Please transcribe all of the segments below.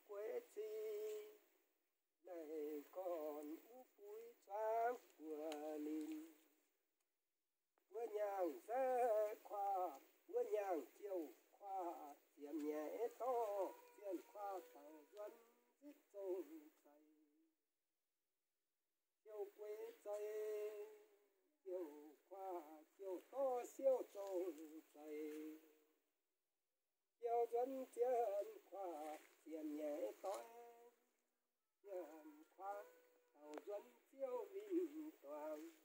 gueix zingh, naaic gorn uv buix zuangx buoz linc. Mbuo nyaangh nzeiv kuaah, mbuo nyaangh ziouh kuaah, ziepc nyeic dorv zienh kuaah, taux nzuonx nzipv zong zeix. Ziouh gueix zeix, ziouh kuaah, ziouh dorv siouv zong zeix. Ziouh nzuonx zienh kuaah, ziepc nyeic doix zienh kuaah, taux nzuonx ziouh winh duangx,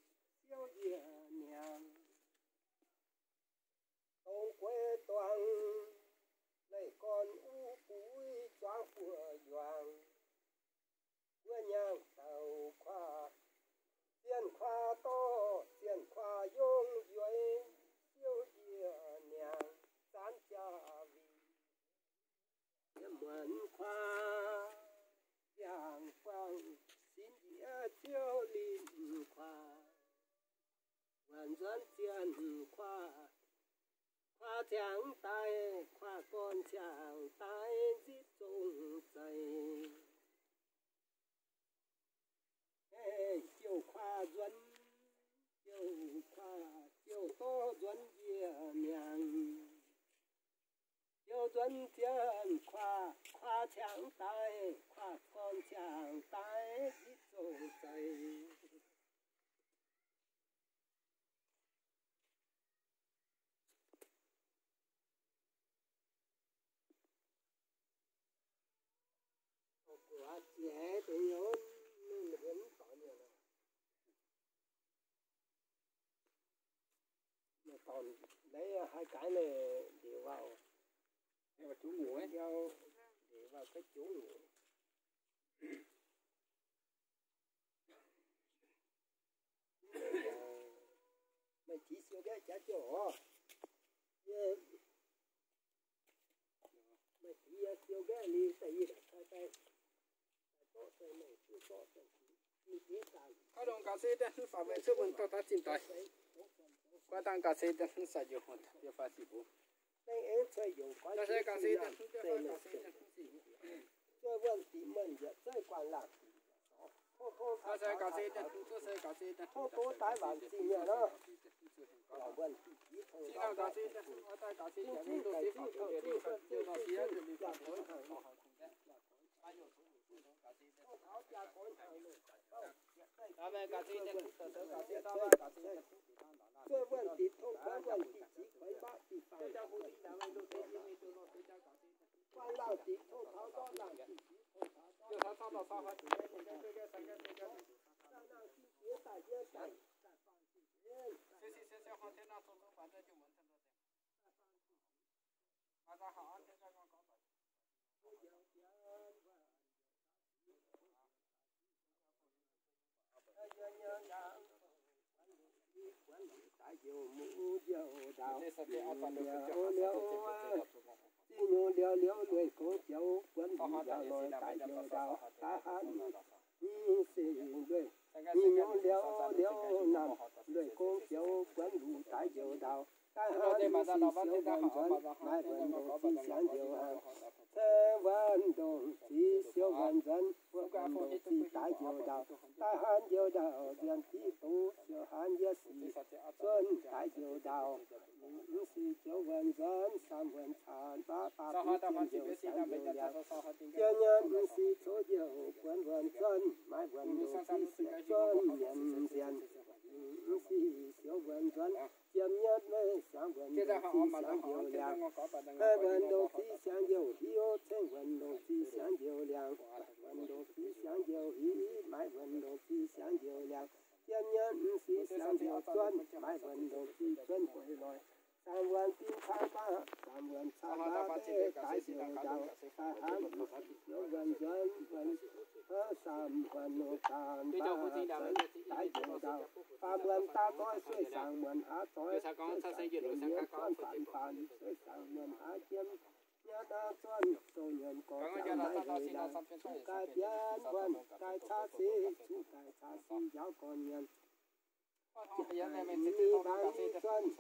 siouv njiec niangx. Dongh gueix duangx, leih gorn uv buix zuangx buoz yuangx. Mbuo nyaangh dauh kuaah, zienh kuaah dorh zienh kuaah yongh njueiz, siouv njiec niangx, zaanv jaa winh. Yiem muonz kuaah, ndiangx-buangh sin njiec ziouv linh kuaah. Wuonh nzuonx zienh kuaah, kuaah ciangv daaih, kuaah gorn ciangv daaih nzipv zong zeix. Hei, ziouh kuaah nzuonx, ziouh kuaah, ziouh dorh nzuonx njiec mi'aqv. Ziouh nzuonx zienh kuaah, kuaah ciangv daaih, kuaah gorn ciangv daaih nzipv zong zeix. Leiz haaix gaax naaic ndiev waac, ndiev waac ga'jungv nyungc. Meih jiex siou nqaeqv jaax jiouh oc. Meih jiex siou nqaeqv liuz daaih yie daaih cai daaih. Kaav dongh ga'sie dien hmz faaux mengh cuotv mengh dorh daav zinh daaih. Guaav dangh ga'sie dien hmz sai njoux hmuoz diex faix sic mbuo. Daaih sai ga'sie dien hmz diex faix ga'sie dien hmz sic. Daaih sai ga'sie dien hmz, daaih sai ga'sie dien hmz. Daaih sai ga'sie dien hmz, daaih sai ga'sie dien hmz. Liuz, liuz, liuz, lueic gong joux buonv luc yaac lorz daaih njoux ndaauv, daaih hnangv nyei se lueic. Liuz, liuz, liuz, liuz, namh lueic gong joux buonv luc daaih njoux ndaauv, daaih hnangv nyei se siouc wuonh nzuonx, maaih wuonh ndongc ziqc siangx njoux aqv. Ceng wuonh ndongc ziqc siouc wuonh nzuonx, wuonh ndongc ziqc daaih njoux ndaauv, daaih hnangv njoux ndaauv nzuonx diqv doz, siouc hnangv nyei se zuonv daaih njoux ndaauv. Mv sic ziouc wuonh nzuonx, saam wuonh caanx, baav baav bun jienv njoux siangx njoux liangx. Ziouc nyei mv sic coqv njoux buonv wuonh zuonv, maaih wuonh ndongc ziqc siangx zuonv nyanc nzienh. Mv sic siouc wuonh nzuonx, ziepc nyeic meih siangx wuonh ndongc ziqc siangx njoux liangx. Haiv wuonh ndongc ziqc siangx njoux hiuv, ceng wuonh ndongc ziqc siangx njoux liangx. Wuonh ndongc ziqc siangx njoux hiuv, maaih wuonh ndongc ziqc siangx njoux liangx. Jienv nyei mv sic siangx njoux zuonv, maaih wuonh ndongc ziqc zuonv gueix loih. Saam wuonh zinh cang baav, saam wuonh cang baav deix daaih njoux ndaauv, daaih hnangv mv sic siouc wuonh nzuonx, wuonh saam wuonh nongc gaanv baav zuonv daaih njoux ndaauv. Faam wuonh daav doix sueih saang muonc haav doix, sueih saang yietc nyei zuonv faanx faanx, sueih saang muonc haav jienv nyei naaiv zuonv dongh nyiemc gorx jangx maiv hec naaic, zuqc gaaix bienv wuonh gaaix caav sic, zuqc gaaix caav sic njaaux gorn nyiemc. Mingh mbaang mingh zuonv,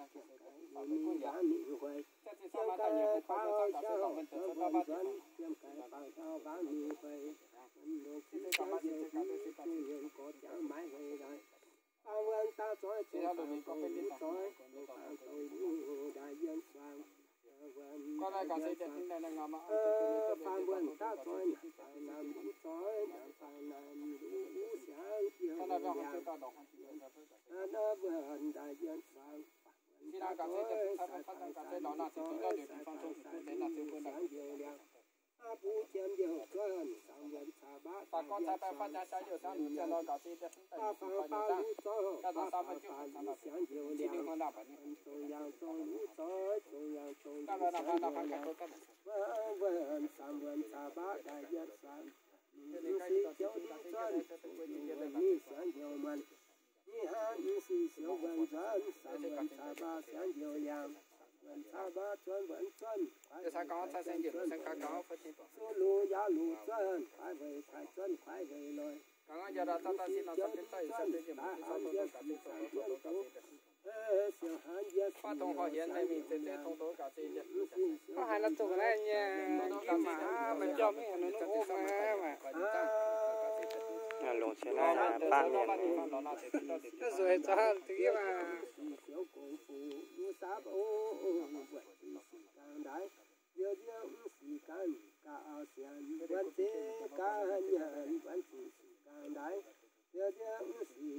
mingh mbaang mingh hueix, ziouc gaaix baaux hiaauv, wuonh nzuonx, Yiem gaax bangc taux baav mingh fei, longc cing jangv njoux, zungh nyiemc gorx jangv maaiz hei nzaaix. Faam wuonh daaih zoix, zungh faam douz luv zoix, zungh faam douz luv ndaaih yien suangx. Faam wuonh daaih zoix, naaic faam naamh luv zoix, naaic faam naamh luv siangx njoux liangx. Naaiv wuonh ndaaih yien suangx, faam wuonh daaih zoix, sai sai sai luv zoix, sai sai sai siangx njoux liangx. Aav buv jiem youh zuonv, faam wuonh caux baav daaih yien suangx, baav faam baav luv zoix, baav faam baav luv siangx njoux liangx. Zungh yangh zungh luv zoix, zungh yangh zungh luv siangx njoux liangx. Wuov wuonh faam wuonh caux baav daaih yien suangx, mv sic ziouc luv zuonv, mv sic siangx njoux muonc. Ih hnangv mv sic siouc wuonh nzuonx, faam wuonh caux baav siangx njoux liangx. Faam wuonh caux baav zuonv wuonv zuonv, kuaaiv wuonh caux zuonv zuonv, suv luv yaauv luv zuonv, kuaaiv weic kuaaiv zuonv kuaaiv weic lorz. Mv sic ziouc luv zuonv, daaih hnangv yie sic ziouc luv zuonv, siouc hnangv yie sic ziouc luv zuonv. Mv sic siouc wuonh nzuonx, faam wuonh caux baav zuonv zuonv, kuaaiv weic kuaaiv zuonv weic lorz. Longc cien naaiv baav mienh. Mv sic siouc gong-fu, mv saapv o, mbuonc sic gaangh ndaix, liouh ndiev mv sic gaanv gauh sienx, mbuonc zeiv gaanv nyanc, mbuonc sic sic gaangh ndaix, liouh ndiev mv sic